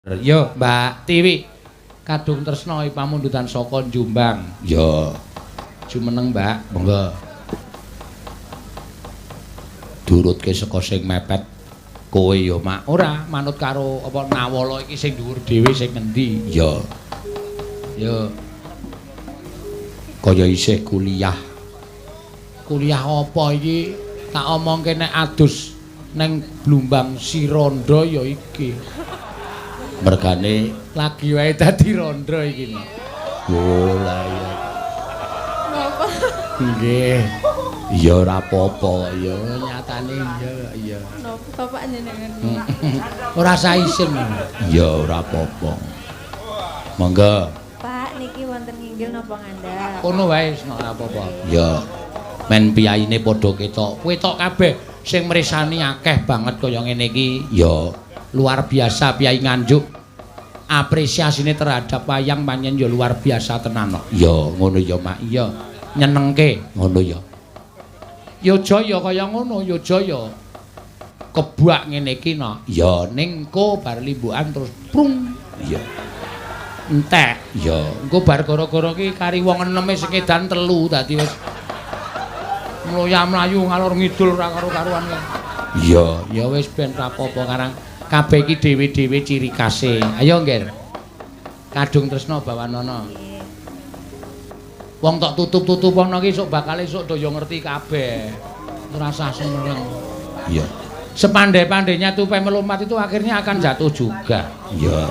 Yo, Mbak Tiwi. Kadung tresna pamundutan saka Jombang. Yo. Jumeneng, Mbak. Monggo. Durutke saka sing mepet kowe ya, Mak. Ora manut karo apa Nawala iki sing dhuwur dhewe sing ngendi? Ya. Yo. Kaya isih kuliah. Kuliah apa iki? Tak omongke nek adus neng Blumbang si rondo ya iki. Mergane lagi wae dadi rondo iki. Oh, lah iya. Napa? Nggih. Ya ora apa-apa ya nyatane iya iya. Napa bapak jenengan? Ora saisin. Ya ora apa-apa. Monggo. Pak niki wonten nginggil napa ngandhap? Kono wae wis ora apa-apa. Ya. Men piyayine padha ketok. Ketok kabeh sing mresani akeh banget kaya ngene iki. Ya luar biasa piyai Nganjuk. Apresiasine terhadap wayang pancen ya luar biasa tenan kok. Ya ngono ya Mak. Iya. Nyenengke ngono ya. Ya jaya kaya ngono, ya jaya. Kebak ngene iki no. Ya ning engko bar limbukan terus prung. Iya. Entek. Ya, engko bar gara-gara ki kari wong eneme sing edan telu dadi wis mloya-mlayu ngalor ngidul ora karo-karuan. Iya, ya wis ben ra apa-apa karang kabeh iki dhewe-dhewe ciri khase. Ayo, Ngger. Kadung tresna bawanana. Wong tok tutup-tutupono ki sok bakal esuk daya ngerti kabeh. Ora usah seneng. Iya. Sepandai-pandainya tupai melompat itu akhirnya akan jatuh juga. Iya.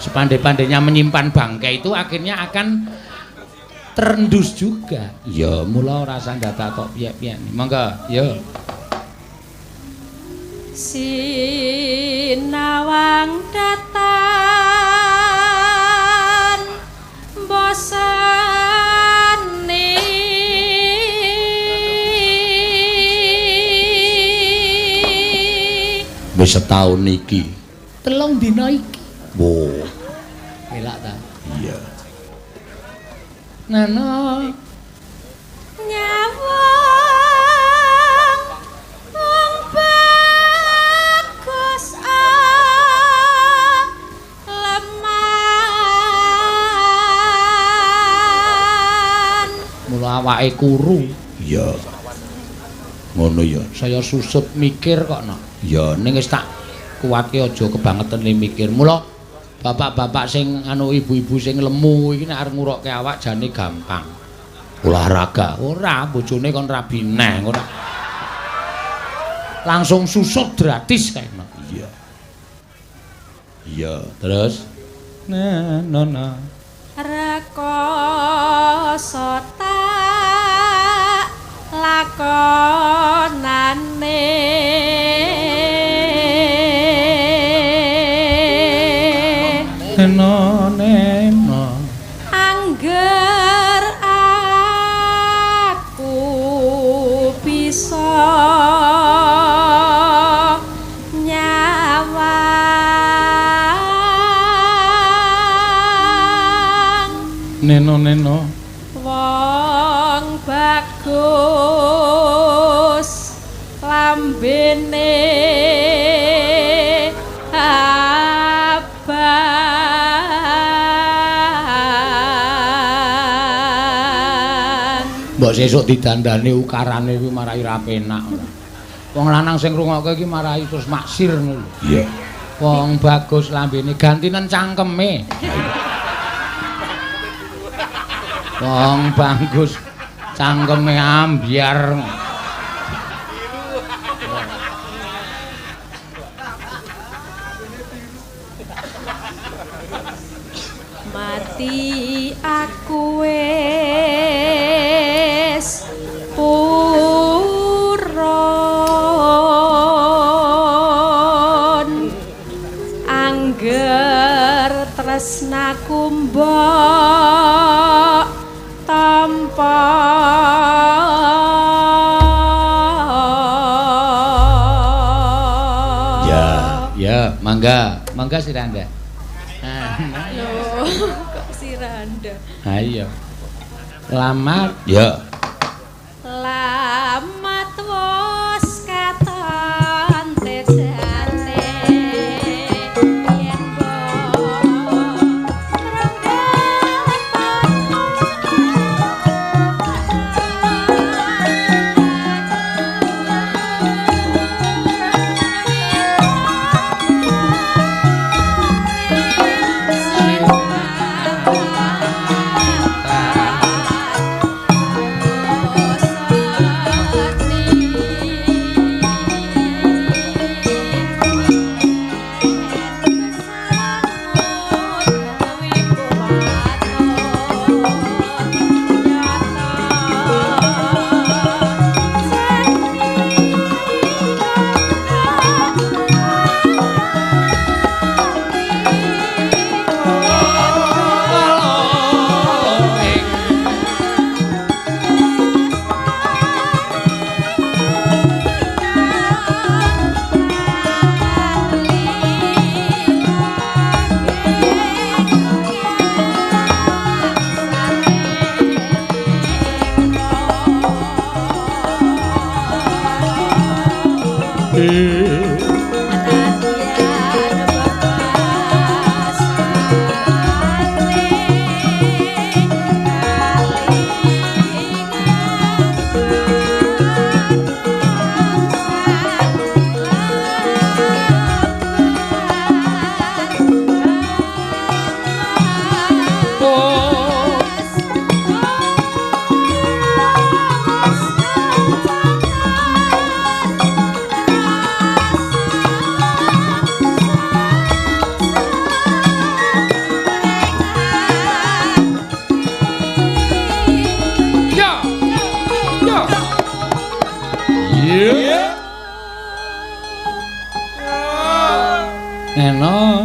Sepandai-pandainya menyimpan bangkai itu akhirnya akan terendus juga. Iya, mula ora usah ndadak tok piye-piye. Monggo, yo. Sinawang datan bosani wis setaun iki. 3 dina iki. Wo. Elak ta? Iya. Nana nyawang wong bagus leman. Mula awake kuru. Iya. Ngono ya. Saya susut mikir kok no. Ya ning wis tak kuatke aja kebangetan le mikir. Mula bapak-bapak sing anu ibu-ibu sing lemu iki nek arep ngurokke awak jane gampang. Olahraga ora, bojone kon rabi neh ora. Langsung susut gratis kae. Iya. Iya, terus na na na rekoso tak lakonane. Neno neno angger aku bisa nyawang neno neno wong bagus lambene abang. Mbok sesuk didandani ukarane kuwi marai ra penak ora. Wong lanang sing ngrungokke iki marai terus maksir ngono lho. Iya. Wong bagus lambene gantinen cangkeme. Wong bagus cangkeme ambyar. Mati aku wis purun angger tresnaku mbok tampa. Ya, ya, mangga, mangga siranda. Loh, kok siranda? Ayo. Lamat, ya. Lamat wos katon tejate yen Neno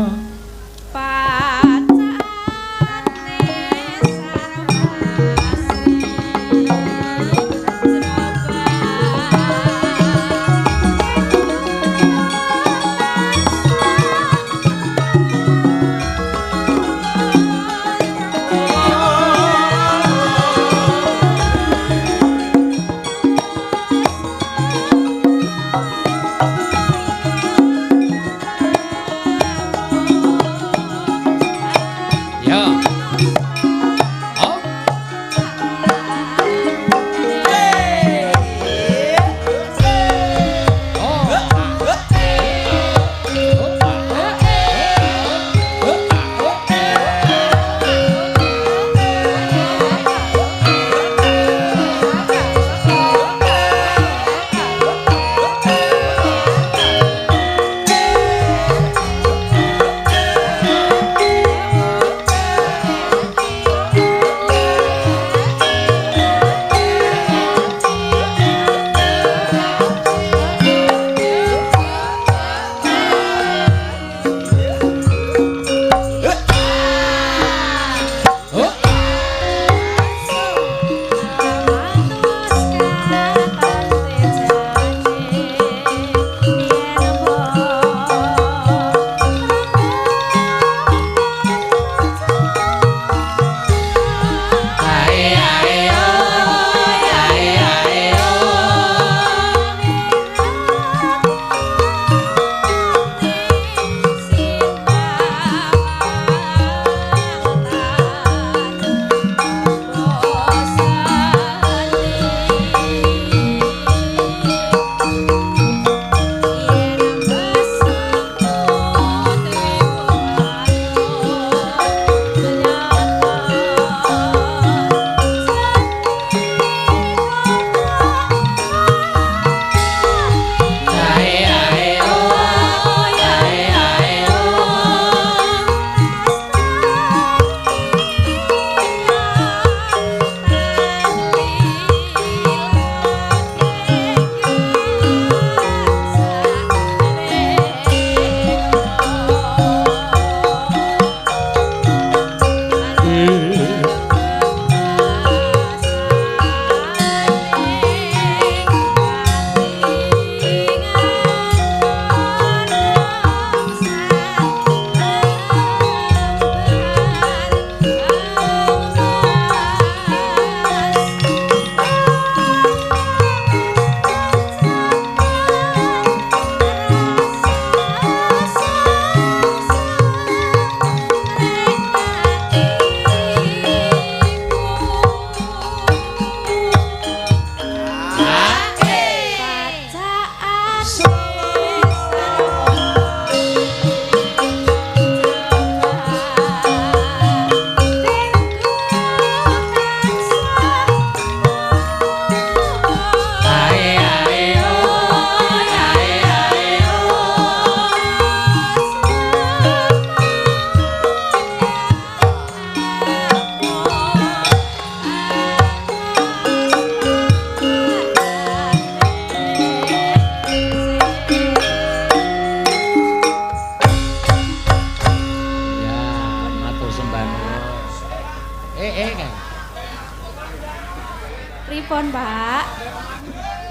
Pripun, Pak?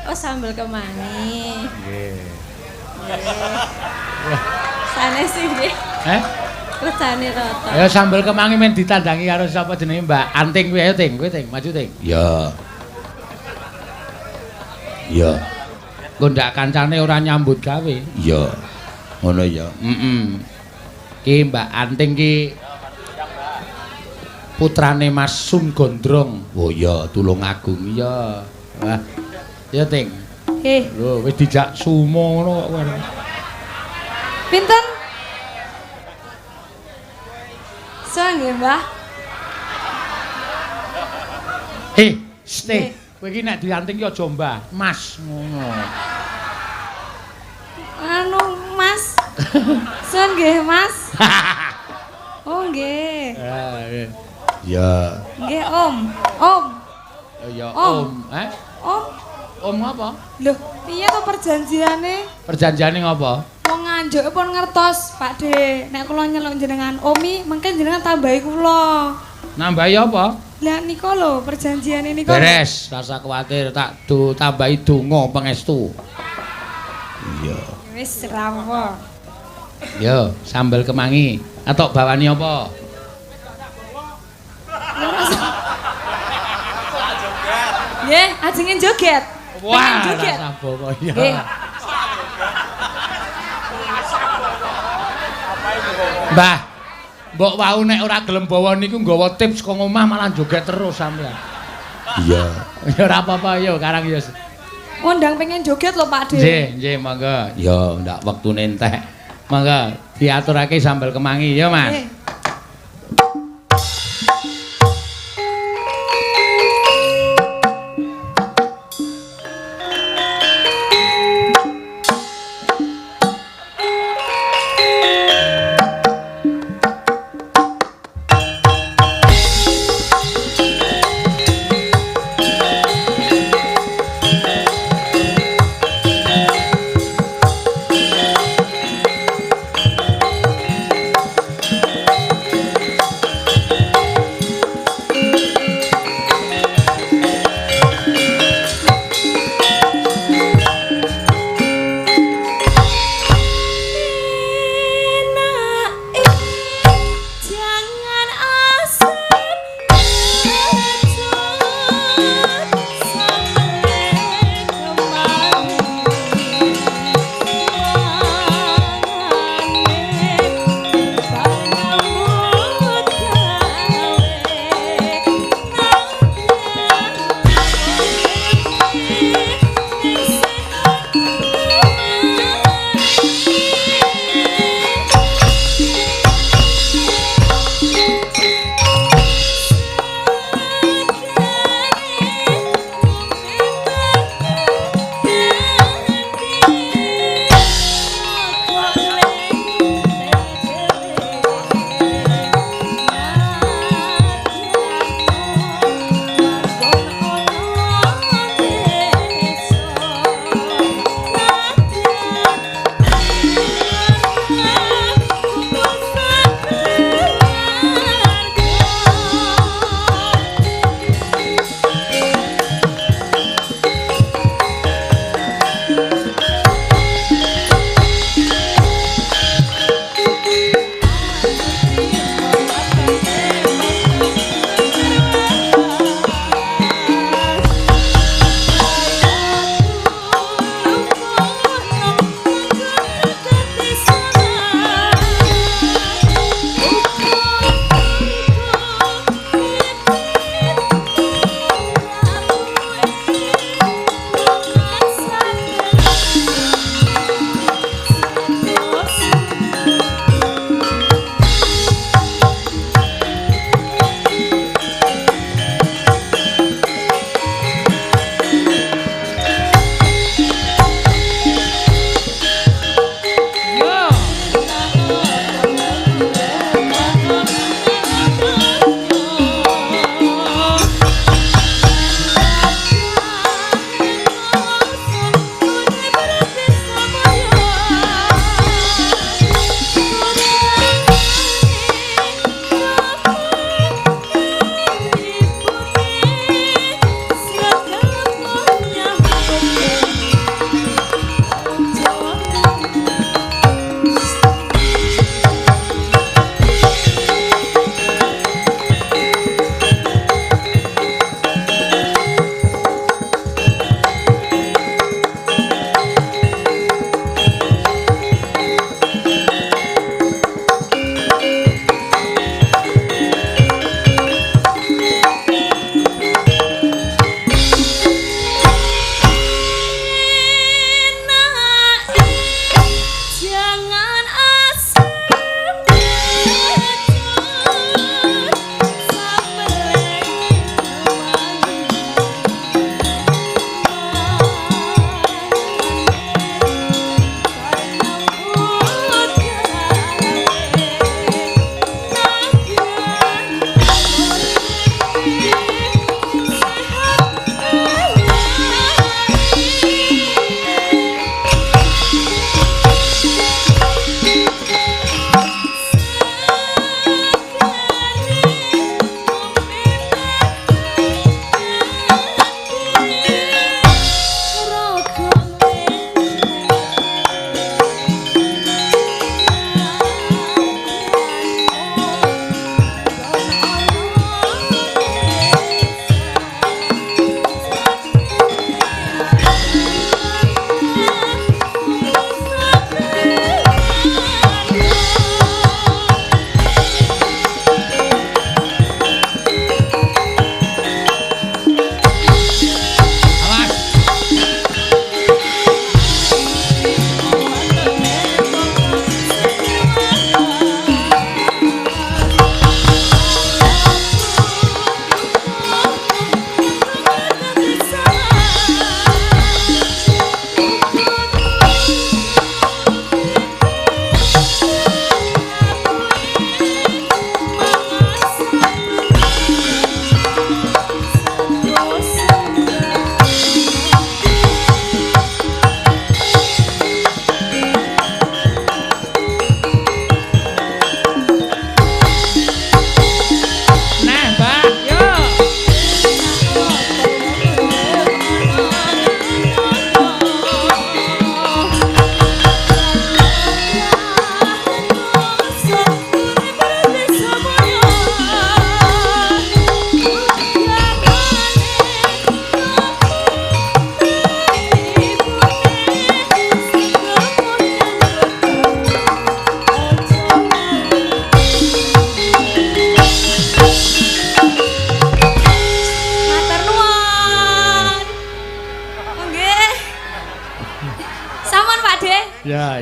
Oh, sambel kemangi. Nggih. Sanes nggih. Heh? Kerjane rata. Ayo sambel kemangi men ditandangi karo sapa jenenge Mbak Anting kuwi, ayo Ting, kowe Ting, maju Ting. Ya. Ya. Nggo ndak kancane ora nyambut gawe. Iya. Ngono ya. Heeh. Ki Mbak Anting ki putrane Mas Sun Gondrong. Oh iya, Tulungagung iya. Wah. Ya, Ting. Nggih. Lho, wis dijak sumo ngono kok kowe. Pinten? Suwun nggih, Mbah. Stay. Kowe iki nek dianting ki aja Mbah, Mas ngono. Anu, Mas. Suwun nggih, Mas. Oh, nggih. Ya. Nggih, Om. Om. Ya, Om. Om. Eh? Om. Om apa? Lho, piye to perjanjiane? Perjanjiane ngopo? Wong Nganjuk pun ngertos, Pak De. Nek kula nyeluk jenengan Omi, mengke jenengan tambahi kula. Nambahi apa? Lah nika lho perjanjiane nika. Beres, rasa kuwatir tak do tambahi donga pangestu. Iya. Wis ra apa. Yo, sambel kemangi. Atok bawani apa? Nggih, ajenge joget. Wah, joget. Rasa bawa ya. Nggih. Mbah, mbok wau nek ora gelem bawa niku nggawa tips saka omah malah joget terus sampean. Iya. Ya ora apa-apa yo karang yo. Undang pengen joget lho Pak De. Nggih, nggih monggo. Ya ndak wektune entek. Monggo diaturake sambel kemangi ya, Mas. Nggih. Thank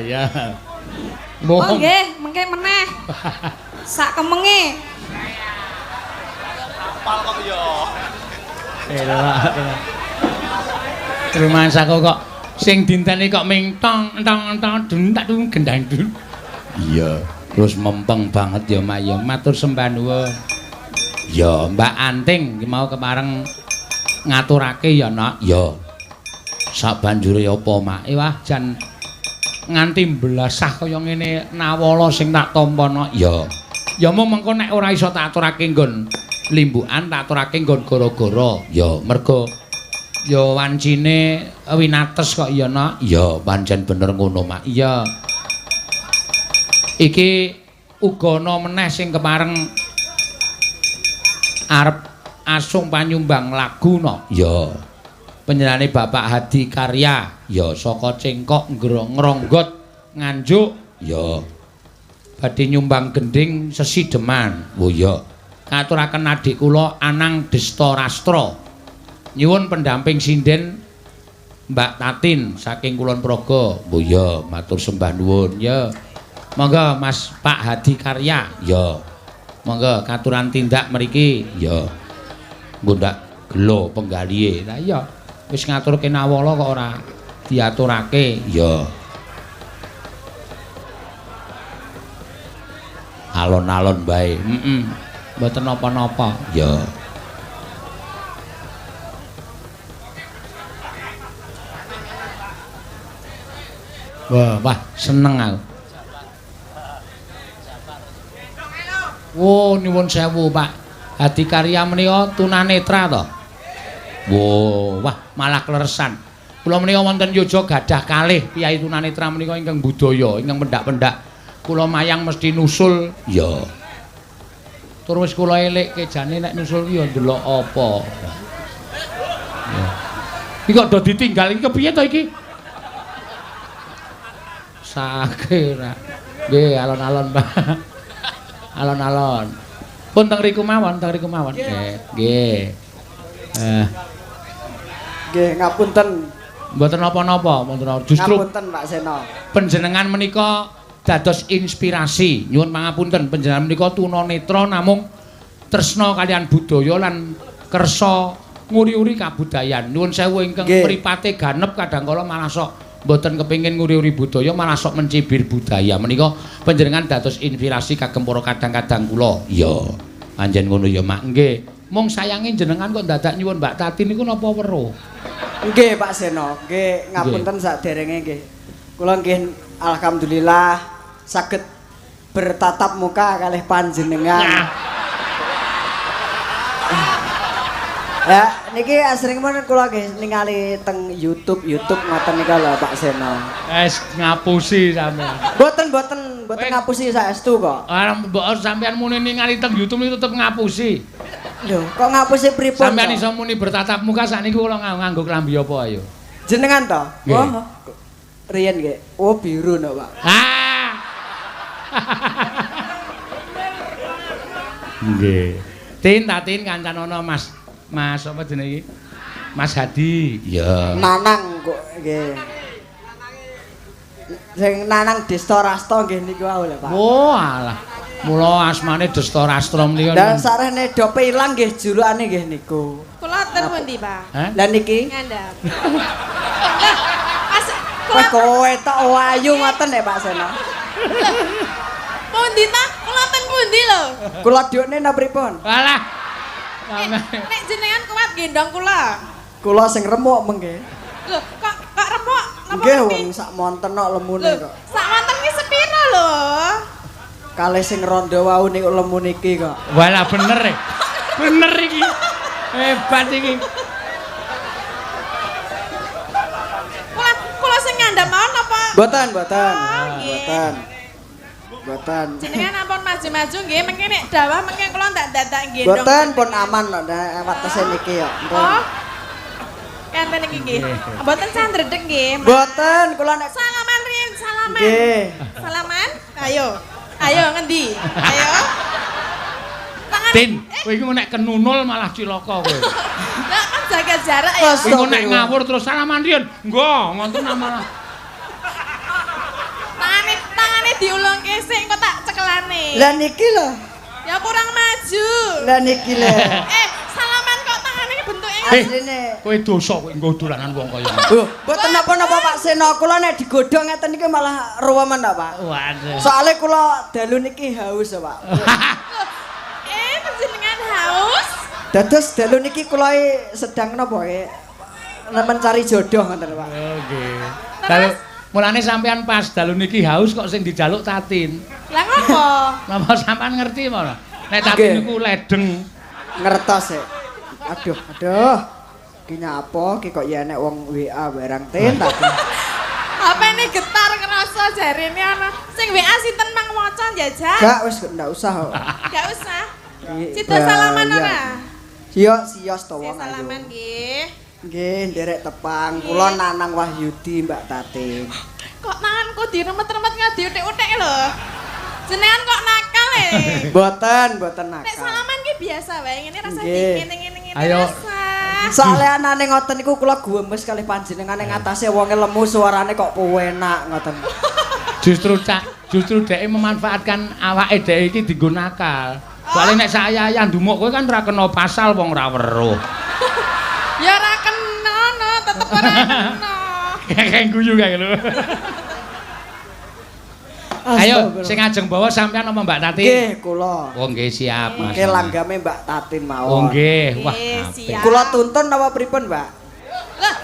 Ya. Oh nggih, mengke meneh. Sak kemenge. Apal kok ya. Elak. Rumangsaku kok sing dinteni kok ming tong tong tong dun tak dung gendang dun. Iya, terus mempeng banget ya Mak ya. Matur sembah nuwun. Ya, Mbak Anting iki mau kepareng ngaturake ya, Nak. Ya. Sak banjure apa, Mak? Wah, jan nganti mblasah kaya ngene nawala sing tak tampa, Nak. Ya. Ya mung mengko nek ora iso tak aturake nggon limbukan, tak aturake nggon gara-gara. Ya, mergo ya wancine winates kok ya, Nak. Ya, pancen bener ngono, Mak. Iya. Iki uga ana meneh sing kepareng arep asung panyumbang lagu, no. Ya. Panjenengane Bapak Hadi Karya, ya saka Cengkok Ngronggot Nganjuk, ya. Badhe nyumbang gending sesideman. Oh iya. Katuraken adik kula Anang Destarastra. Nyuwun pendamping sinden Mbak Tatin saking Kulon Progo. Oh iya, matur sembah nuwun. Ya. Monggo Mas Pak Hadi Karya. Ya. Monggo katuran tindak mriki. Ya. Nggo ndak gelo penggalihe. Lah iya, wis ngaturke nawala kok ora diaturake. Ya. Alon-alon bae. Heeh. Mboten napa-napa. Ya. Wah, wah, seneng aku. Wo, nyuwun sewu, Pak. Hadi Karya menika tunanetra to? Wo, wah, malah kleresan. Kula menika wonten Yogya gadah kalih piyai tunanetra menika ingkang budaya, ingkang pendak-pendak. Kula mayang mesti nusul. Ya. Tur wis kula elikke jane nek nusul ki ya ndelok apa. Ya. Iki kok do ditinggal iki kepiye to iki? Sake ora. Nggih, alon-alon, Pak. Alon-alon. Pun teng riku mawon, teng riku mawon. Nggih, nggih. Nggih, ngapunten. Mboten napa-napa, mboten. Justru ngapunten Pak Seno. Panjenengan menika dados inspirasi. Nyuwun pangapunten, panjenengan menika tunanetra namung tresna kalian budaya lan kersa nguri-uri kabudayan. Nyuwun sewu ingkang mripate ganep kadang kala malah sok mboten kepengin nguri-uri budaya malah sok mencibir budaya. Menika panjenengan dados inspirasi kagem para kadang-kadang kula. Iya. Pancen ngono ya, Mak. Nggih. Mung sayange jenengan kok dadak nyuwun Mbak Tatin niku napa weruh? Nggih, Pak Seno. Nggih, ngapunten saderenge nggih. Kula nggih alhamdulillah saged bertatap muka kalih panjenengan. Ya, niki asringipun kula nggih ningali teng YouTube ngoten nika lho Pak Seno. Wis ngapusi sampean. Mboten ngapusi saestu kok. Ah, mbok sampean muni ningali teng YouTube niku tetep ngapusi. Lho, kok ngapusi pripun? Sampean iso muni bertatap muka sakniki kula nganggo klambi apa ayo? Jenengan to? Oh. Riyen nggih. Oh, biru no, Pak. Ah. Nggih. Tin Tatin kancanono Mas. Mas apa jenenge iki? Mas Hadi. Iya. Nanang kok nggih. Sing Nanang Destarastra nggih niku wae lho, Pak. Oh, alah. Mula asmane Destarastra menika. Lah sarehne dope ilang nggih julukane nggih niku. Kula ten pundi, Pak? Lah niki ngandhap. Mas kula kowe tok ayu ngoten nek Pak Seno. Pundi ta? Kula ten pundi lho? Kula diokne napa pripun? Alah. Nek jenengan kuat gendong kula. Kula sing remuk mengke. Lho, kok remuk? Napa nggih wong sak monten kok lemune kok. Sak monten ki sepiro lho? Kalih sing rondo wau niku lemu niki kok. Walah bener e. Bener iki. Hebat iki. Kula sing ngandhap mawon napa? Mboten, mboten. Mboten. Mboten. Jenengan ampun maju-maju nggih, mengke nek dawah mengke kula ndak dadak gendong. Mboten pun aman kok nek watese niki yo. Oh. Kanten iki nggih. Mboten sandredeg nggih. Mboten, kula nek salaman riyin, salaman. Nggih. Salaman? Ayo. Ayo ngendi? Ayo. Tangan. Tin, kowe iku nek kenunul malah cilaka kowe. Lah kan jaga jarak ya. Kowe nek ngawur terus salaman riyin. Nggo, ngoten malah. diulungke sik engko tak cekelane. Lah niki lho. Ya kurang maju. Lah niki lho. Salaman kok tangane bentuke asline. Kowe dosa kowe nggo dolanan wong kaya ngono. Lho, mboten napa-napa Pak Seno, kula nek digodhong ngeten niki malah ruwemen ta, Pak. Waduh. Soale kula dalu niki haus, Pak. Panjenengan haus? Dados dalu niki kula sedang napa mencari jodoh ngoten, Pak. Oh, nggih. Dalu mulane sampean pas dalu niki haus kok sing dijaluk Tatin. Lah ngopo? Napa sampean ngerti apa ora? Nek Tatin niku ledeng. Ngertos e. Aduh, aduh. Ki nyapa ki kok ya enek wong WA barang tin tadi. HP-ne getar kerasa jarene ana. Sing WA sinten mang maca njajal? Gak wis ndak usah kok. Gak usah. Sida salaman ora? Iya, sios to wong. Salaman nggih. Nggih, nderek tepang. Kula Nanang Wahyudi Mbak Tatin. Kok tanganku diremet-remet ngadi utik-utik lho. Jenengan kok nakal e? Mboten, mboten nakal. Nek salaman ki biasa wae, ngene rasa ngene-ngene Ayo. Soale anane ngoten niku kula guwemes kalih panjenengan ing atase wonge lemu suarane kok penak ngoten. Justru Cak, justru dheke memanfaatkan awake dheke iki dienggo nakal. Soale nek saya ndumuk kowe kan ora kena pasal wong ora weruh. Ya ora kena no, tetep ora kena. Kayak guyu kae lho. Ayo sing ajeng bawa sampean apa Mbak Tatin? Nggih, kula. Oh nggih siap, Mas. Nggih langgame Mbak Tatin mawon. Oh nggih, wah. Apik. Kula tuntun napa pripun, Mbak? Lah,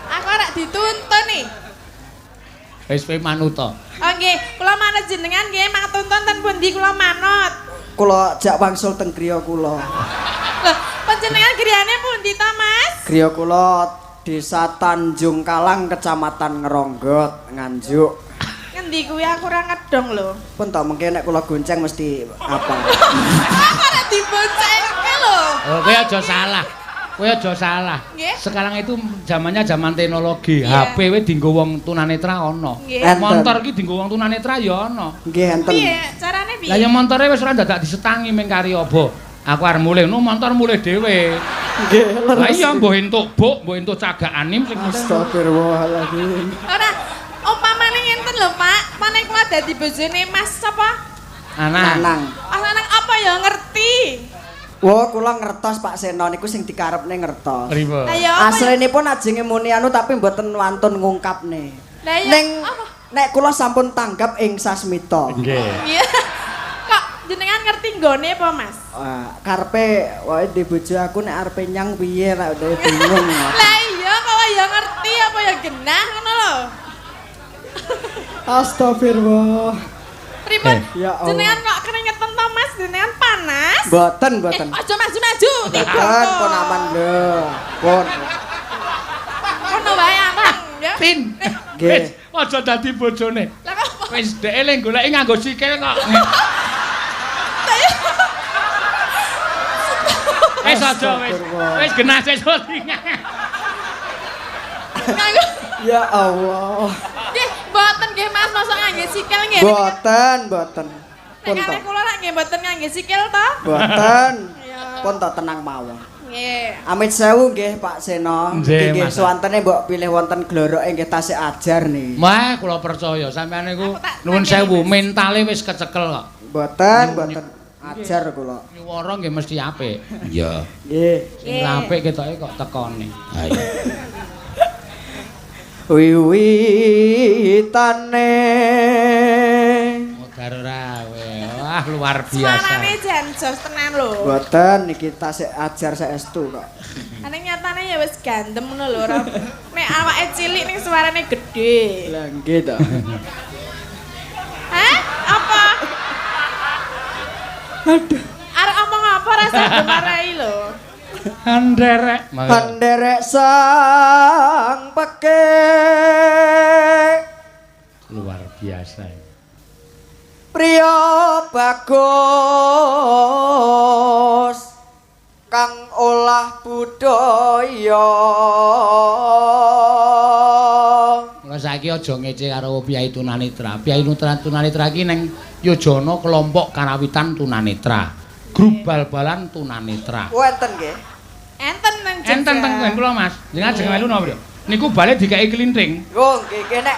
aku ora dituntun nih. Wis kowe manut to. Oh nggih, kula manut jenengan nggih, mang tuntun ten pundi kula manut. Kula jak wangsul teng griya kula. Lah, panjenengan griyane pundi ta, Mas? Griya kula Desa Tanjung Kalang, Kecamatan Ngeronggot, Nganjuk. Ngendi kuwi aku ora ngedong lho. Pun to mengke nek kula gonceng mesti apa. Aku ora diboncengke lho. Oh, kowe aja salah. Kowe aja salah. Sekarang itu zamannya zaman teknologi. Yeah. HP we dienggo wong tunanetra ana. Motor ki dienggo wong tunanetra ya ana. Nggih enten. Piye carane piye? Lah ya montore wis ora dadak disetangi ming kari apa. Aku arep mulih no motor mulih dhewe. Nggih, leres. Lah iya mbuh entuk buk, mbuh entuk cagak anim sing penting. Astagfirullahaladzim. Ora umpamane ngenten lho, Pak. Pane kula dadi bojone Mas sapa? Anang. Mas Anang apa ya ngerti? Wah, kula ngertos Pak Seno niku sing dikarepne ngertos. Pripun? Aslinipun ajenge muni anu tapi mboten wantun ngungkapne. Ning nek kula sampun tanggap ing sasmita. Nggih. Iya. Kok jenengan ngerti nggone apa, Mas? Karepe wae di bojo aku nek arepe nyang piye ra udah bingung. Lah iya kok ya ngerti apa ya genah ngono lho. Astagfirullah. Pripun? Ya Allah. Jenengan kok keringetan to, Mas? Jenengan panas? Mboten, mboten. Aja maju-maju. Mboten, pun aman lho. Pun. Kono wae aman ya. Tin. Nggih. Aja dadi bojone. Lah kok wis dheke le goleki nganggo sikil kok. Wis aja wis. Wis genah sesuk. Ya Allah. Nggih, mboten nggih Mas, mosok ngangge sikil nggih. Mboten, mboten. Pun to. Nek kula lak nggih mboten ngangge sikil to? Mboten. Pun to tenang mawon. Nggih. Amit sewu nggih Pak Seno. Nggih suwantene mbok pilih wonten gloroke nggih tasik ajar nih. Wah, kula percaya sampean niku nuwun sewu mentale wis kecekel kok. Mboten, mboten. Ajar kula. Nyuwara nggih mesti apik. Iya. Nggih. Sing apik ketoke kok tekone. Ha iya. Wiwitane modar ora kowe. Wah, luar biasa. Suarane jan jos tenan lho. Mboten niki tasik ajar saestu kok. Ane nyatane ya wis gandem ngono lho ora. Nek awake cilik ning suarane gedhe. Lah nggih to. Hah? Apa? Aduh. Arek omong apa rasa dimarahi lho. Anderek, anderek sang pekik. Luar biasa. Priya bagus kang olah budaya. Mula saiki aja ngece karo piyai tunanetra. Piyai tunanetra iki ning Yojana kelompok karawitan tunanetra. Grup bal-balan tunanetra. Wonten nggih. Enten nang Jogja. Enten teng kula Mas. Jenengan ajeng melu napa, Bro? Niku bale dikeki klinting. Oh, nggih nggih nek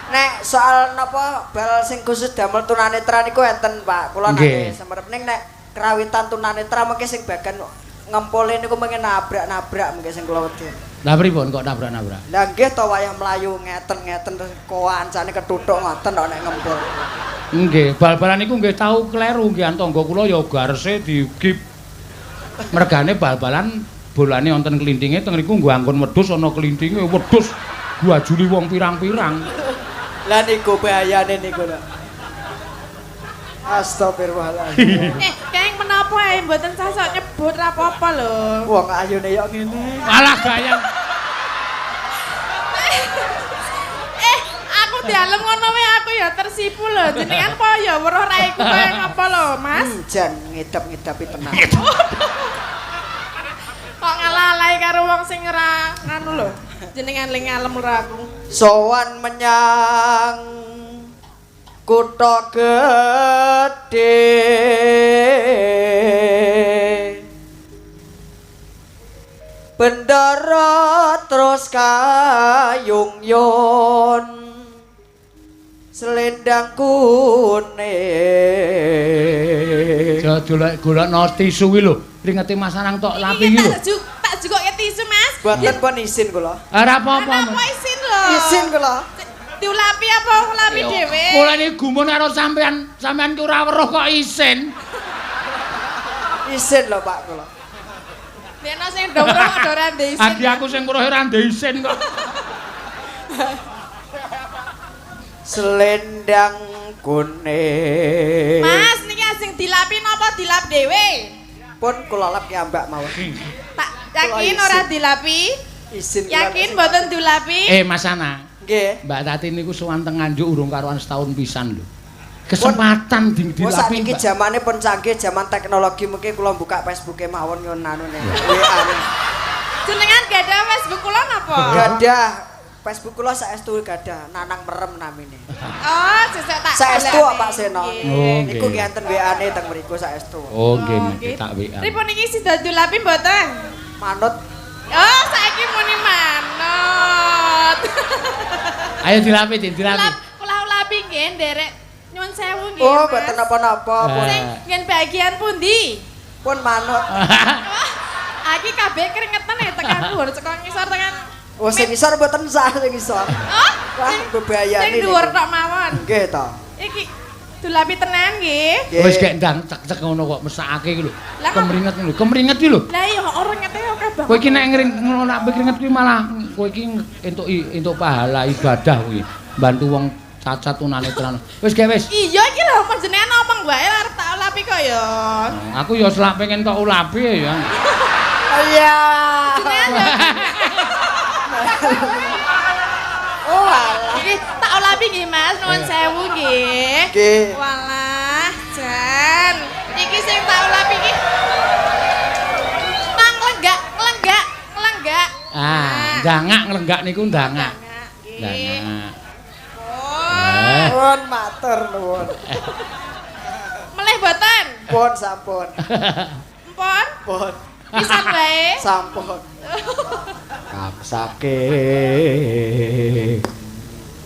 Nek soal napa bal sing khusus damel tunanetra niku enten Pak. Kula nate semerep ning nek kerawitan tunanetra mengke sing bagian ngempole niku mengke nabrak-nabrak mengke sing kula wedi. Lah pripun kok nabrak-nabrak? Lah nggih to wayah mlayu ngeten-ngeten terus kancane kethuthuk ngoten kok nek ngempol. Nggih, bal-balan niku nggih tau kleru nggih tangga kula ya garse digip. Mergane bal-balan bolane wonten klintinge teng niku nggo angkon wedhus ana klintinge wedhus guajuli wong pirang-pirang. Lah niku bahayane niku lho. Astagfirullahaladzim. Keng menapa ae mboten sasok nyebut ra apa-apa lho. Wong ayune yo ngene. Alah gayang. Aku dialem ngono wae aku ya tersipu lho. Jenengan apa ya weruh raiku kaya ngapa lho, Mas? Jan ngidap-ngidapi tenan. Kok ngalah-alahi karo wong sing ora nganu lho. Jenengan ling ngalem ora aku. Sowan menyang kutha gedhe bendara terus kayung yon selendang kuning. Aja golek-golekno tisu kuwi lho, ringete Mas Anang tok lapi iki lho. Tak jukoke tisu, Mas. Mboten pun isin kula. Ora apa-apa. Ora isin lho. Isin kula. Diulapi apa ulapi dhewe? Kula niki gumun karo sampean, sampean ki ora weruh kok isin. Isin lho Pak kula. Dene sing do weruh kok ora ndek isin. Adi aku sing weruh ora ndek isin kok. Selendang kuning. Mas niki asing dilapi napa dilap dhewe? Pun kula lap ki ambak mawon. Tak yakin ora dilapi? Isin. Yakin mboten dilapi? Mas Ana. Nggih. Mbak Tati niku sowan teng Nganjuk urung karuan setahun pisan lho. Kesempatan dilapi. Saiki jamane pun canggih, jaman teknologi mungkin kula buka Facebooke mawon ngono anune. WA-ne. Jenengan gadah Facebook kula napa? Gadah. Facebook kula saestu gadah, Nanang Merem namine. Oh, sesuk tak. Saestu Pak Seno. Niku nggih enten WA-ne teng mriku saestu. Oh, nggih, tak WA. Pripun iki sida dilapi mboten? Manut. Oh, saiki muni manut. Ayo dilapi, Din, dilapi. Kula ulapi nggih nderek nyuwun sewu nggih. Oh, mboten napa-napa. Sing ngen bagian pundi? Pun manut. Iki kabeh keringetan ya tekan dhuwur saka ngisor tekan. Oh, sing ngisor mboten sah sing ngisor. Oh, wah bebayane. Sing dhuwur tok mawon. Nggih to. Iki dulapi tenan nggih. Wis gek ndang cek-cek ngono kok mesakake iki lho. Kemringet lho, kemringet iki lho. Lah iya rengete akeh banget. Kowe iki nek ngring ngono nek keringet kuwi malah kowe iki entuk pahala ibadah kuwi. Bantu wong cacat tunanetra. Wis gek wis. Iya iki lho panjenengan omong wae arep tak ulapi kok ya. Aku ya selak pengen tok ulapi ya. Iya. Oh alah. Iki tak ulapi nggih Mas, nuwun sewu nggih. Nggih. Walah, jan. Iki sing tak ulapi iki. Mang lenggak, lenggak, lenggak. Ah, ndangak nglenggak niku ndangak. Ndangak. Oh. Nuwun matur nuwun. Melih mboten? Pun sampun. Mpun? Pun. Pisan wae. Sampun. Kapsake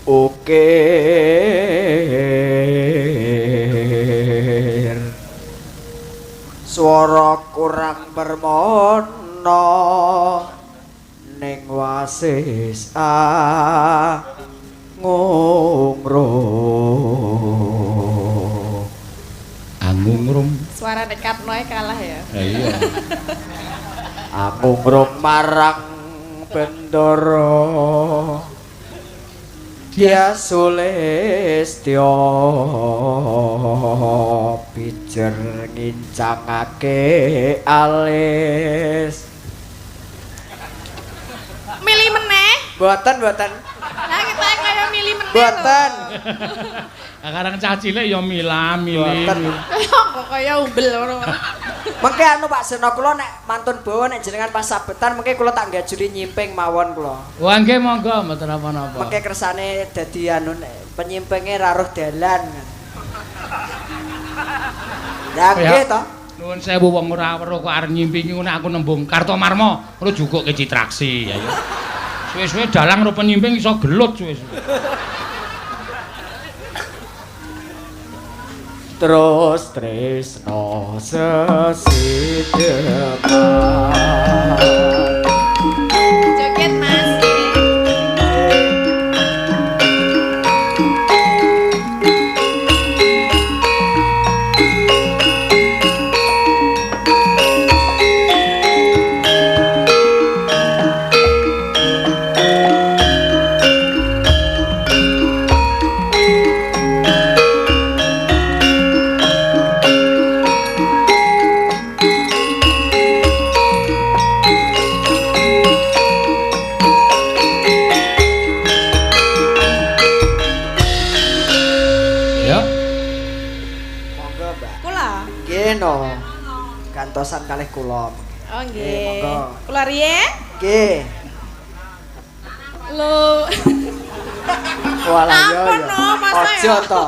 ukir swara kurang permono ning wasis angungrum. Angungrum. Suara nek Kapnoe kalah ya. Iya. Angungrum marang Bendara Dia Sulistya pijer ngincangake alis. Milih meneh? Mboten, mboten. Lah kita kaya milih meneh. Mboten. Karang cah cilik ya milah-milih. Kok kaya umbel ngono. Mengke anu Pak Seno kula nek mantun bawa nek jenengan pas sabetan mengke kula tak nggajuli nyimping mawon kula. Wah nggih monggo mboten napa-napa. Mengke kersane dadi anu penyimpinge raruh dalan. Ya nggih to. Nuwun sewu wong ora weruh kok arep nyimpingi ngono aku nembung Kartomarmo ngono jukuke Citraksi ya ya. Suwe-suwe dalang karo penyimping iso gelut suwe-suwe. Terus tresno sesideman. Joget Mas. Gantosan kalih kula. Oh nggih. Kula riyen? Nggih. Lho. Walah yo. Aja to.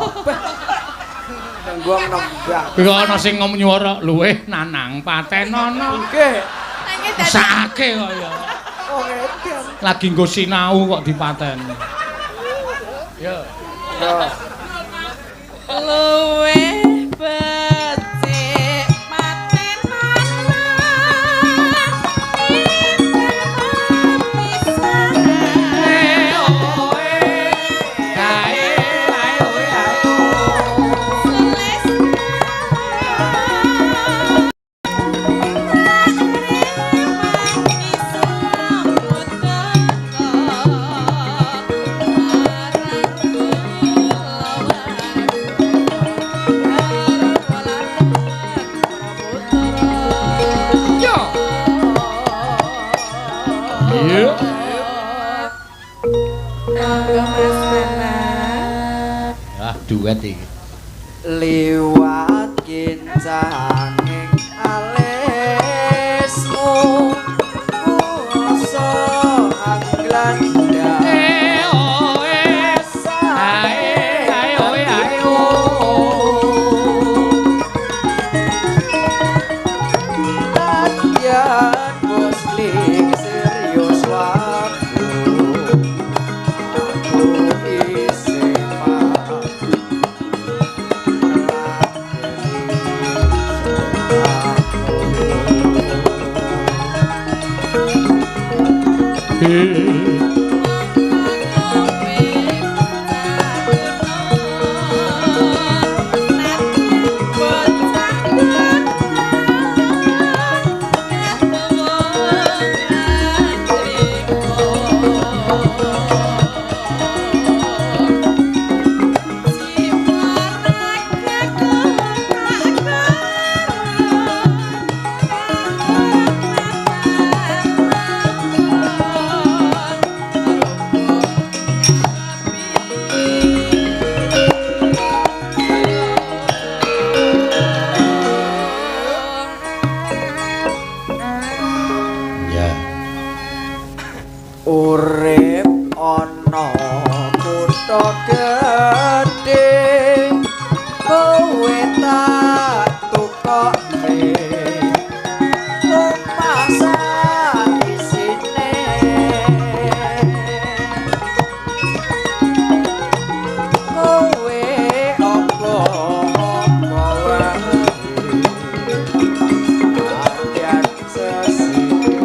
Nenggo nembang. Kuwi ana sing nyuwara luweh nanang patenono. Nggih. Sakake kok ya. Oh edan. Lagi nggo sinau kok dipateni. Yo. Luweh becik patenono. Duet iki. Liwat kincanging alismu kuwasa anglandang. Latihan muslim serius waktu aku isih urip ana kutha gedhe kowe tak tukokne omah sak isine kowe apa-apa wae latihan sesine.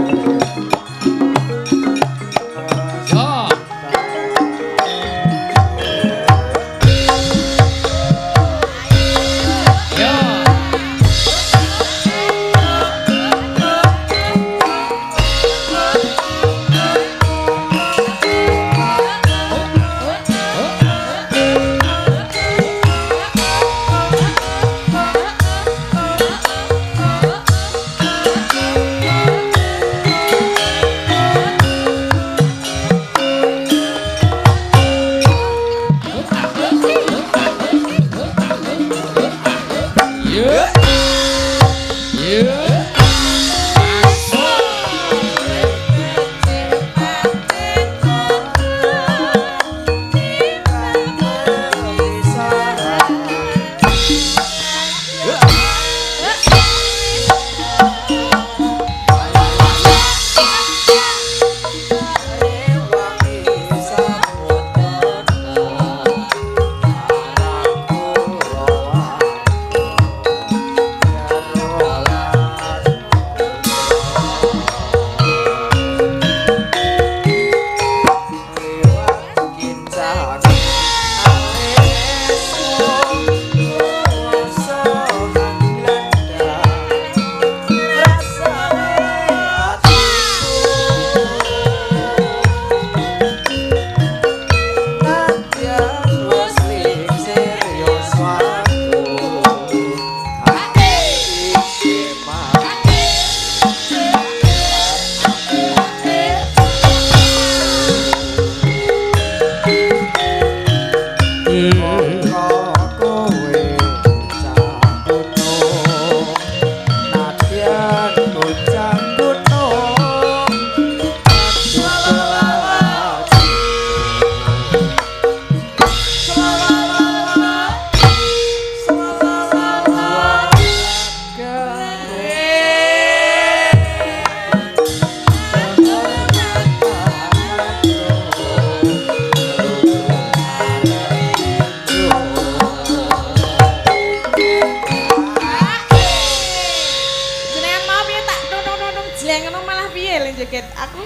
ngono malah piye le joget? Aku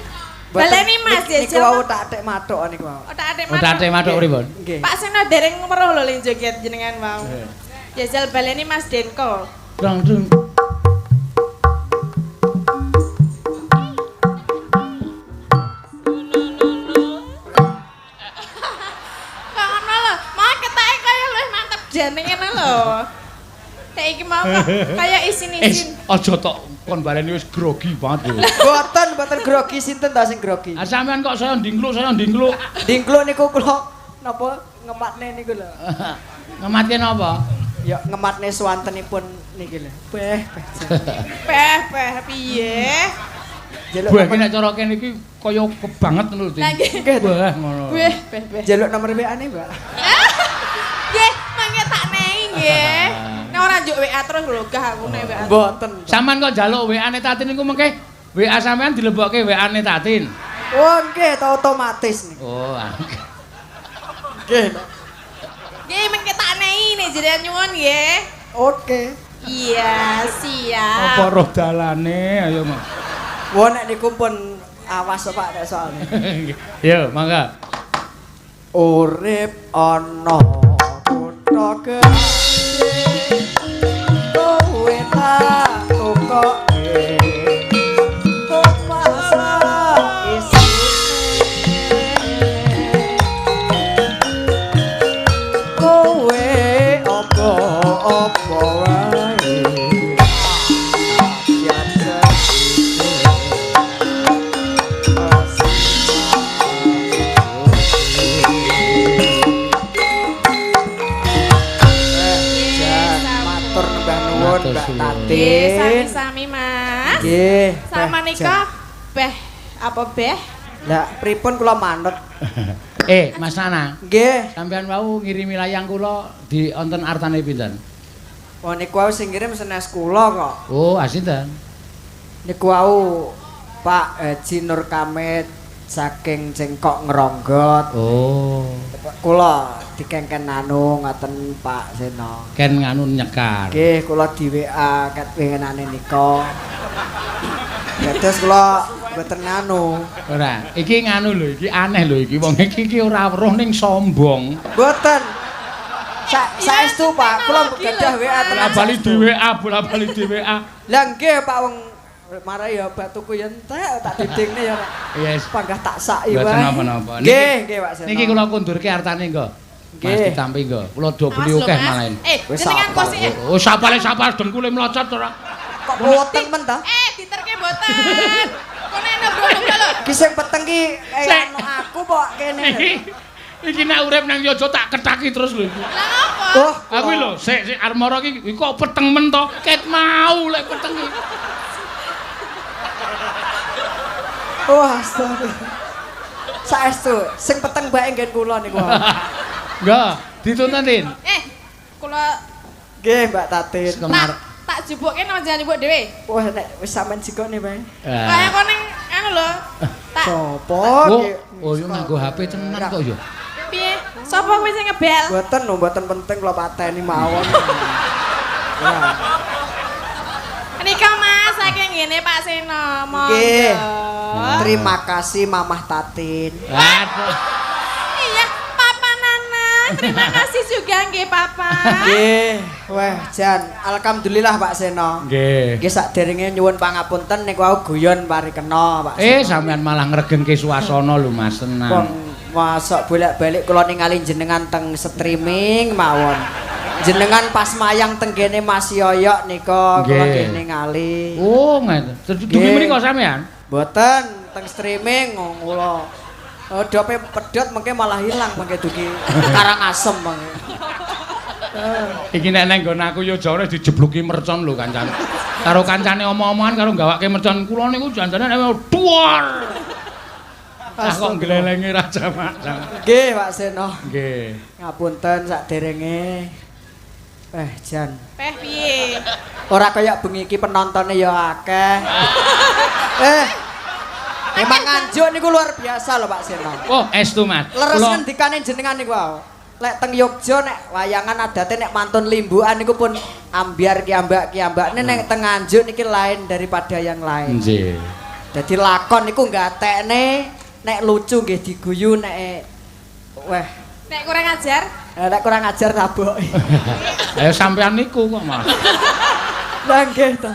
baleni Mas Niku jajal. wau tak atik mathuk niku wau. Oh, tak atik Oh, tak atik mathuk pripun? Nggih. Pak Seno dereng weruh lho le joget jenengan wau. Jajal baleni Mas Denko. Dong dong. Kok ngono lho, mau ketake kaya luwih mantep jane ngene lho. Kayak iki mau kok kaya isin-isin. Aja tok kon baleni wis grogi banget lho. Mboten, mboten grogi sinten ta sing grogi? Ah sampean kok saya ndingkluk, saya ndingkluk. Ndingkluk niku kula napa ngematne niku lho. Ngematke napa? Ya ngematne swantenipun niki lho. Beh, beh. Beh, beh piye? Jaluk iki nek cara kene iki kaya kebanget ngono lho. Nggih. Wah ngono. Beh, beh, beh. Jaluk nomor WA-ne, Mbak. Nggih, mangke tak nei nggih. Nek ora njuk WA terus lho gah aku nek WA. Mboten. Sampeyan kok njaluk WA-ne Tatin niku mengke WA sampean dilebokke WA-ne Tatin. Oh, nggih, ta otomatis niku. Oh, nggih. Nggih, mengke tak nei nek jenengan nyuwun nggih. Oke. Iya, siap. Apa roh dalane ayo, Mas. Wah, nek niku pun awas Pak nek soalnya. Yo, mangga. Urip ana kutha gedhe kowe tak tukoke pasar isine kowe apa-apa wae Mbak Tatin. Sami-sami Mas. Nggih. Sama nika beh apa beh? Lah pripun kula manut? Mas Nana. Nggih. Sampeyan wau ngirimi layang kula di wonten artane pinten? Oh niku wau sing ngirim senes kula kok. Oh, asinten? Niku wau Pak Haji Nur Kamit saking Cengkok Ngronggot. Oh. Kula dikengken anu ngoten Pak Seno. Ken nganu nyekar. Nggih, kula di WA ket wingenane nika. Dados kula mboten nganu. Ora, iki nganu lho, iki aneh lho iki wong iki iki ora weruh ning sombong. Mboten. Saestu Pak, kula gadah WA tenan. Bola-bali di WA, bola-bali di WA. Lah nggih Pak wong marai ya batuku ya entek tak didingne ya Pak. Yes. Panggah tak saki wae. Mboten napa-napa. Nggih, nggih Pak Seno. Niki kula kundurke artane nggo. Mas ditampi nggo. Kula do beli akeh malah. Jenengan kok sik. Oh, sapale sapal dengkule mlocot ora. Kok boten men ta? Diterke mboten. Kene nembro-nembro lho. Ki sing peteng ki anu aku kok kene. Iki nek urip nang Yojo tak ketaki terus lho iki. Lah ngopo? Oh, aku lho sik sik armara iki kok peteng men to? Ket mau lek peteng iki. Wah, astagfirullah. Saestu, sing peteng bae nggen kula niku. Nggih, dituntun, Tin. Kula nggih, Mbak Tatin. Tak jupuke nang jenengan ibu dhewe. Wah, nek wis sampean jikone bae. Kaya kok ning anu lho. Tak Sopo iki? Oh, yo nganggo HP tenan kok yo. Piye? Sopo kuwi sing ngebel? Mboten lho, mboten penting kula pateni mawon. Nika Mas, saking ngene Pak Seno, monggo. Nggih. Terima kasih Mamah Tatin. Aduh. Iya, Papa Nana, terima kasih juga nggih Papa. Nggih. Wah, jan alhamdulillah Pak Seno. Nggih. Nggih sakderenge nyuwun pangapunten niku wau guyon parikena Pak Seno. Sampean malah ngregengke suasana lho Mas, tenang. Wong mosok bolak-balik kula ningali jenengan teng streaming mawon. Jenengan pas mayang tenggene Mas Yoyok nika kula nggih ningali. Oh, ngeten. Dugi mriko sampean? Mboten, teng streaming kula. Oh, dope pedhot mengke malah ilang mengke dugi Karangasem mengke. Iki nek nang nggon aku yo jare dijebluki mercon lho kancane. Karo kancane omong-omongan karo gawake mercon kula niku janjane nek duar. Ah kok glelenge raja mak. Nggih Pak Seno. Nggih. Ngapunten sakderenge. Jan. Peh piye? Ora kaya bengi iki penontone ya akeh. Emang Nganjuk niku luar biasa lho Pak Seno. Oh, estu Mas. Leres ngendikane jenengan niku wae. Lek teng Yogya nek wayangan adate nek mantun limbukan niku pun ambyar kiambak-kiambakne nek teng Nganjuk niki lain daripada yang lain. Nggih. Dadi lakon niku gatekne nek lucu nggih diguyu, nek weh nek kurang ajar, nek kurang ajar taboke. Ayo sampean niku kok, Mas. Lah nggih to.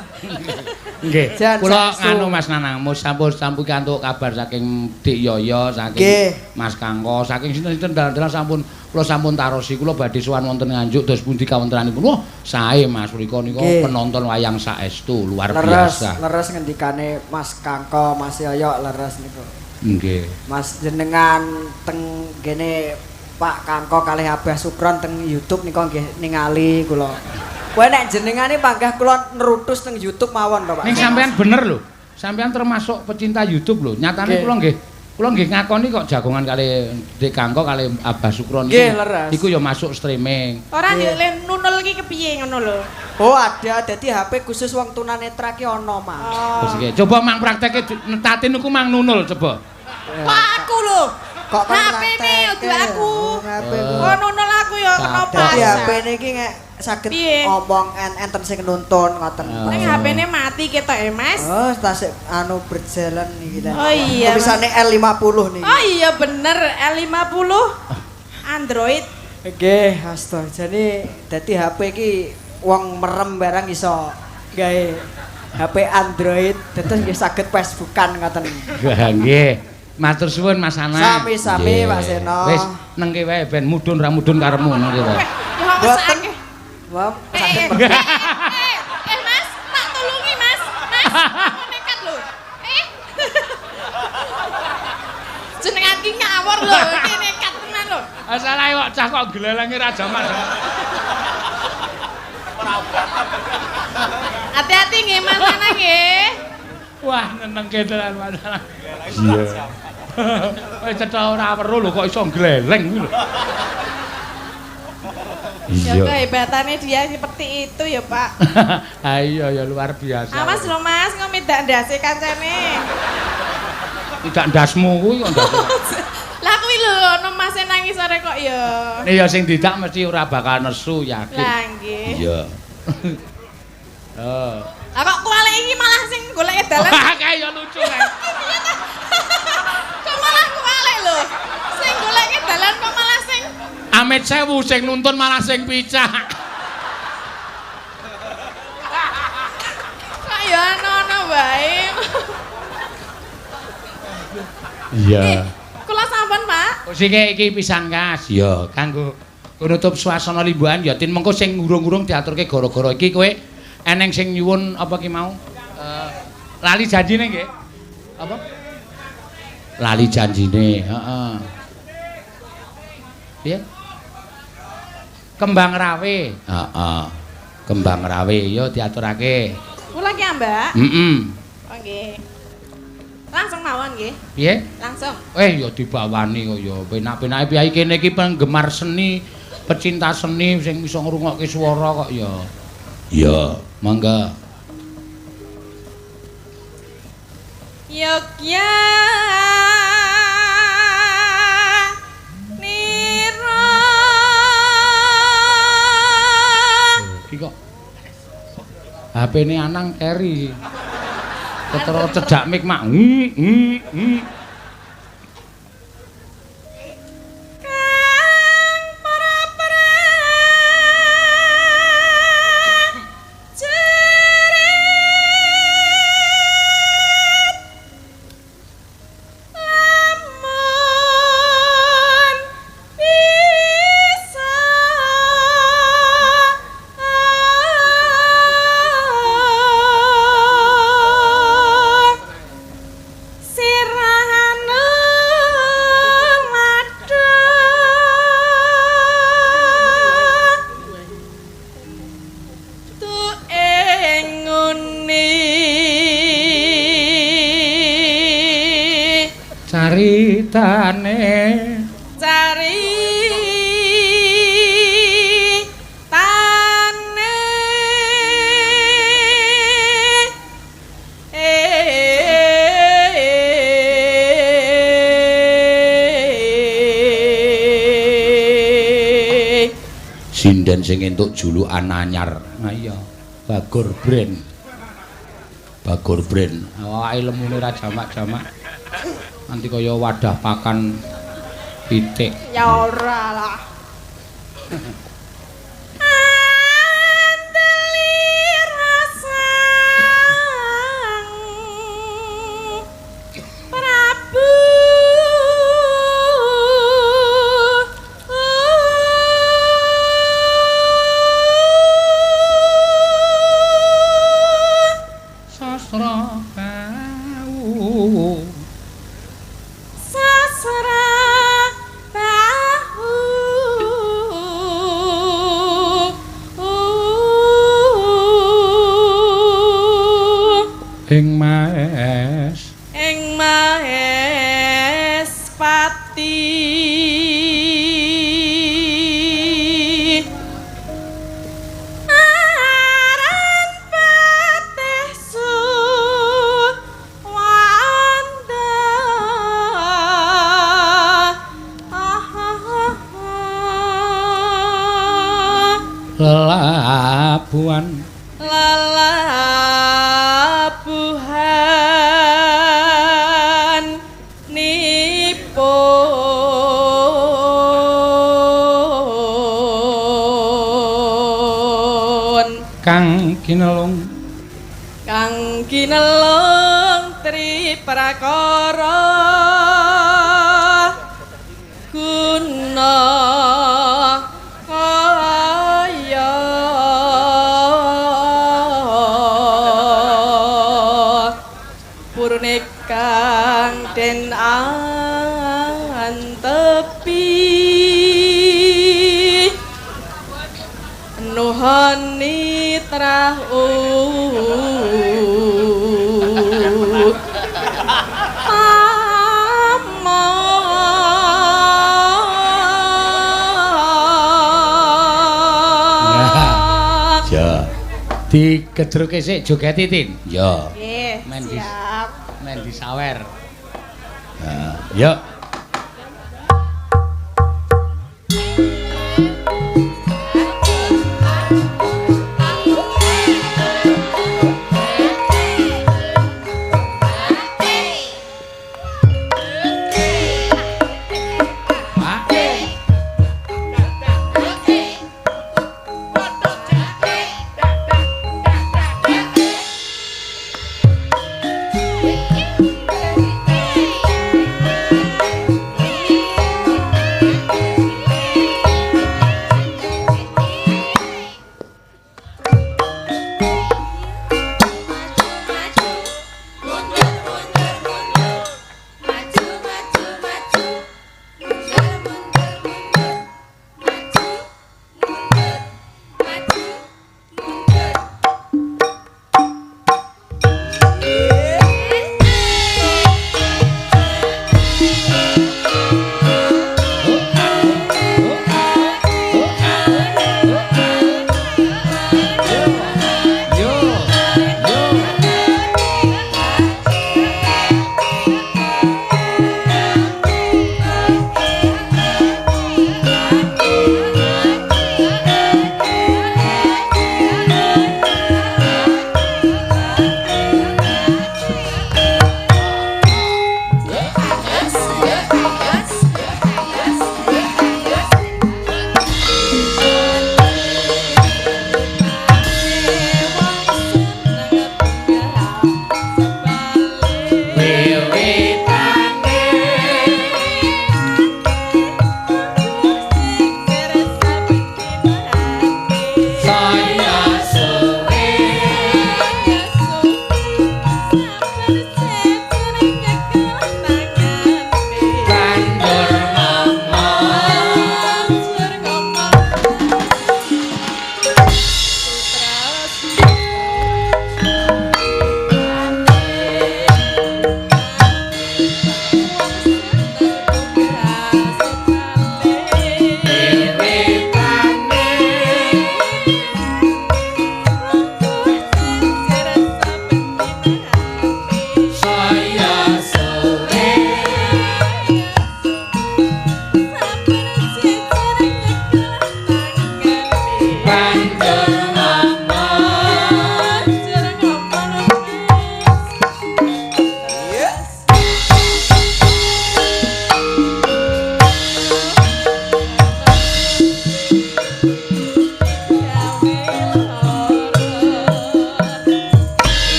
Nggih. Kula nganu Mas Nanang, sampun sampun kantuk kabar saking Dik Yoyo, saking Mas Kangko, saking sinten-sinten dalan-dalan sampun kula sampun tarosi, kula badhe sowan wonten Nganjuk dos pundi kawontenanipun. Wah, sae Mas mriku nika penonton wayang saestu luar biasa. Leres ngendikane Mas Kangko, Mas Yoyo leres niku. Nggih. Mas jenengan teng gene Pak Kangko kalih Abah Sukron teng YouTube nika nggih ningali kula. Kowe nek jenengane panggah kula nerutus teng YouTube mawon to, Pak. Ning sampean bener lho. Sampean termasuk pecinta YouTube lho. Nyatane kula nggih, kula nggih ngakoni kok jagongan kalih Dik Kangko kalih Abah Sukron iku. Iku ya masuk streaming. Ora yo le nunul iki kepiye ngono lho. Oh, ada dadi HP khusus wong tunanetra ki ana, Mas. Oh. Coba mang prakteke netatin niku mang nunul coba. Kok aku lho. Kok HP-ne yo aku. Oh, nunul aku yo kena pas. Dadi HP-ne iki nek saged omong enten sing nuntun ngoten. Ning HP-ne mati ketoke, Mas. Oh, tasik anu berjalan iki ta. Oh iya. Tulisane L50 niki. Oh iya bener, L50 Android. Nggih, astaga. Jane dadi HP iki wong merem barang iso gawe HP Android, dados nggih saged Facebookan ngoten. Nggih. Matur suwun Mas Anang. Sami-sami Pak Seno. Wis nengke wae ben mudhun ra mudhun karepmu nengke wae. Ya kok. Wah, sakit. Mas, tak tulungi Mas. Mas, aku nekat lho. Jenengan ki ngawur lho, iki nekat tenan lho. Salah kok cah kok glelenge ra jaman. Hati-hati nggih Mas Anang nggih. Wah, nenengke tenan Mas Anang. Iya. Wis cetha ora weruh lho kok iso gleleng kuwi lho. Ya kehebatannya dia seperti itu ya Pak. Ayo ya luar biasa. Awas lho Mas, kok midak ndase kancane. Tidak ndasmu kuwi kok ndase. Lah kuwi lho ono mase nang ngisore kok ya. Iya sing didak mesti ora bakal nesu yakin. Lah nggih. Iya. Oh. Lah kok kuwalik iki malah sing golek dalan. Kae ya lucu kae. Kok malah kuwalik lho. Sing golek dalan kok malah sing Amit sewu sing nuntun malah sing picak. Kok ya ana-ana wae. Iya. Kula sampun, Pak. Sing iki pisan kas. Ya, kanggo nutup suasana limbuhan ya tin mengko sing urung-urung diaturke gara-gara iki kowe eneng sing nyuwun apa ki mau? Lali janjine nggih. Apa? Lali janjine, heeh. Piye? Kembang Rawe. Heeh. Kembang Rawe ya diaturake. Kula ki, Mbak. Heeh. Oh nggih. Langsung mawon nggih. Piye? Langsung. Ya dibawani kok ya. Penak-penake piye kene iki penggemar seni, pecinta seni sing iso ngrungokke swara kok ya. Iya, monggo. Yogya iki kok HP-ne Anang keri. Ketara cedak mik mak. Kang para jerit lamun bisa sirahane madhep tu ing nguni Caritane caritane sinden sing entuk julukan anyar. Ha iya, Bagor Brand. Bagor Bren. Awake lemune ra jamak-jamak. Nanti kaya wadah pakan pitik. Ya ora lah. Andeli rasang Prabu Sastra bahu. Sasra bahu. Ing Maes. Ing Mahespati. Aran patih Suwanda. Lelabuhan. Lelabuhan nipun Kang kinelung. Kang kinelung tri prakara guna kaya purune kang den antepi nuhoni trah Ya. Digedruke sik jogeti Tin. Ya. Nggih, Men siap. Men disawer. Nah, yuk. Pak.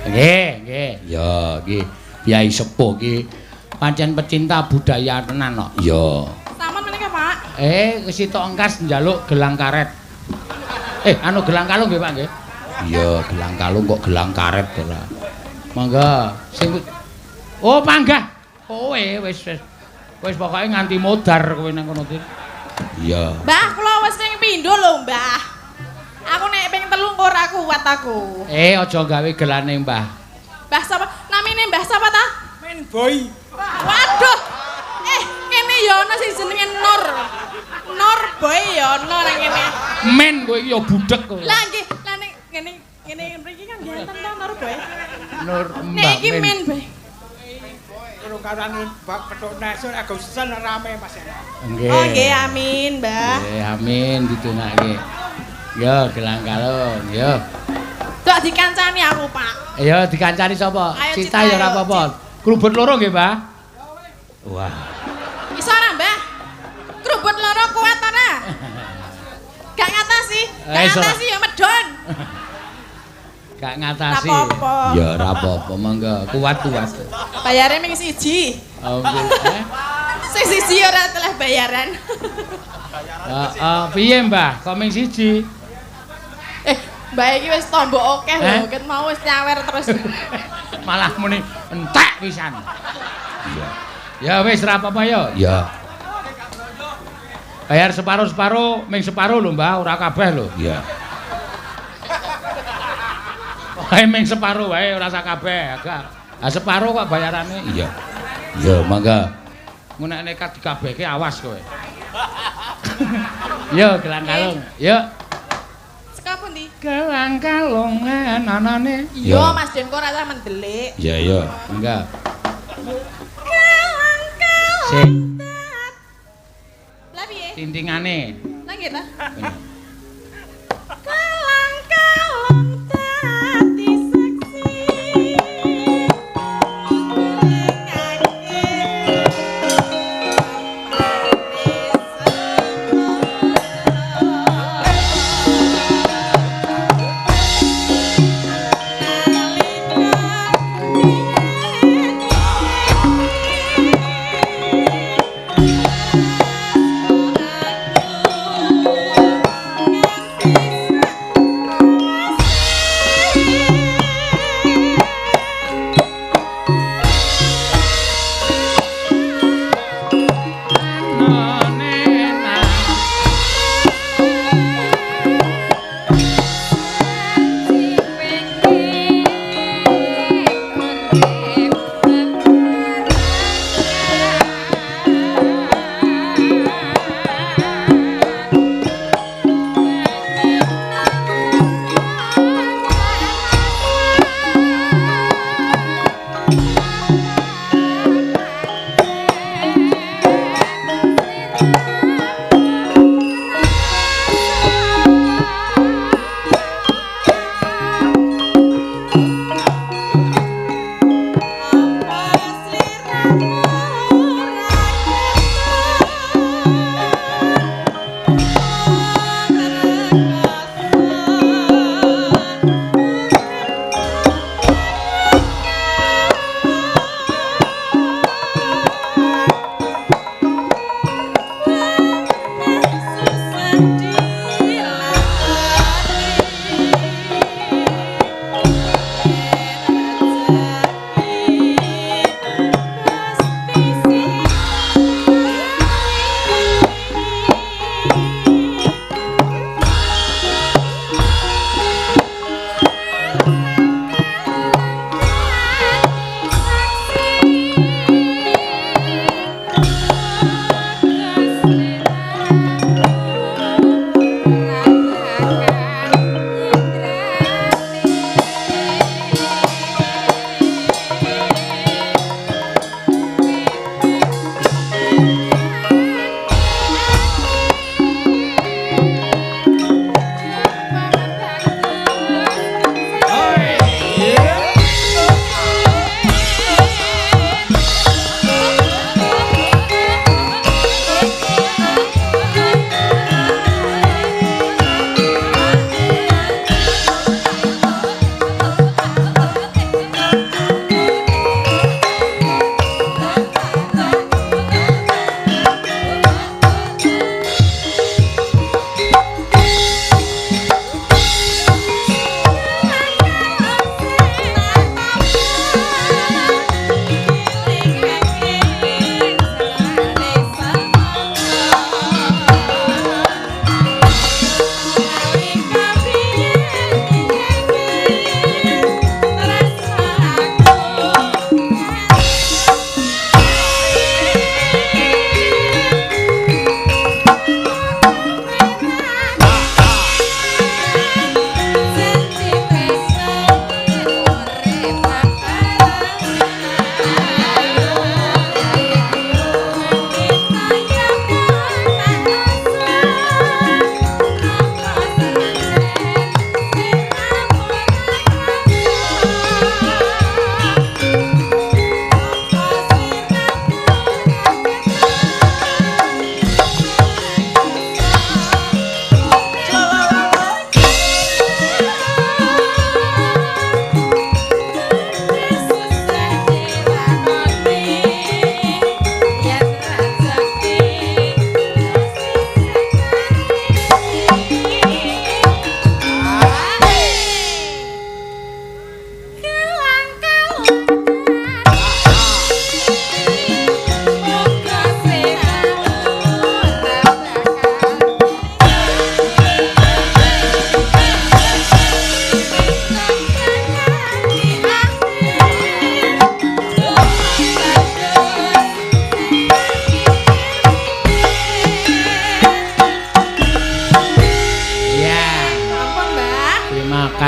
Nggih, nggih. Ya, iki Kyai sepuh iki pancen pecinta budaya tenan kok. Ya. Sampun menika, Pak. Sitok engkas njaluk gelang karet. Anu gelang kalung nggih, Pak nggih. Iya, gelang kalung kok gelang karet ora. Monggo sing oh, panggah. Kowe wis wis. Wis pokoke nganti modar kowe nang kono, Tin. Iya. Mbah, kula wis ping pindho lho, Mbah. Aku nek ping 3 ora kuat aku. Aja gawe gelane, Mbah. Mbah sapa? Namine Mbah sapa ta? Men Boy. Waduh. Kene ya ana sing jenenge Nur. Nur Boy ya ana nang kene. Men kowe iki ya budhek kowe. Lah nggih, lah nek ngene ngene mriki kan nggih enten ta Nur Boy. Nur Nek Mbah iki Men Boy. Karo karane bak petuk nesur Agustusan rame Mas. Nggih. Oh nggih, amin, Mbah. Nggih, amin didongake. Yo gelang kalung, yo. Tok dikancani aku, Pak. Ayo dikancani sapa? Ayo, Cita ya ora apa-apa. Krubut loro nggih, Mbah? Wah. Iso ora, Mbah? Krubut loro kuat ora? Gak ngatasi. Gak ngatasi ya medon. Gak ngatasi. Ora apa-apa. Ya ora apa-apa, monggo. Kuat-kuat. Bayare ming siji. Oh, nggih. Sing siji ora telah bayaran. Heeh, piye, Mbah? Kok ming siji? Mbak iki wis tombok akeh lho, ket mau wis nyawer terus. Malah muni entek pisan. Iya. Ya wis ora apa-apa ya. Iya. Bayar separo-separo, ming separo lho, Mbah, ora kabeh lho. Iya. Wae ming separo wae ora sak kabeh, agak. Ha separo kok bayarane. Iya. Iya, mangga. Ngono nek nekat dikabehke awas kowe. Yo gelang kalung. Yo. Saka pundi? Gelang kalung anane. Iya, Mas Den kok ora usah mendelik. Iya, iya. Enggak. Gelang kalung. Sik. Lah piye? Tintingane. Lah nggih ta? Gelang kalung dadi saksi.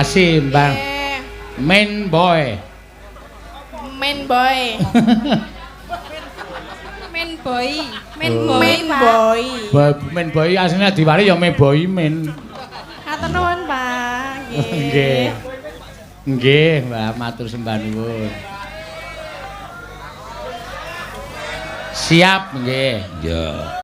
kasih Mbak Nggih. Main Boy. Main boy. Main boy. Main Oh. boy, Main Pak. boy. Main Boy asline diwari ya Main Boy Min. Matur nuwun, Pak. Nggih. Nggih, Mbak, matur sembah nuwun. Siap nggih. Ya.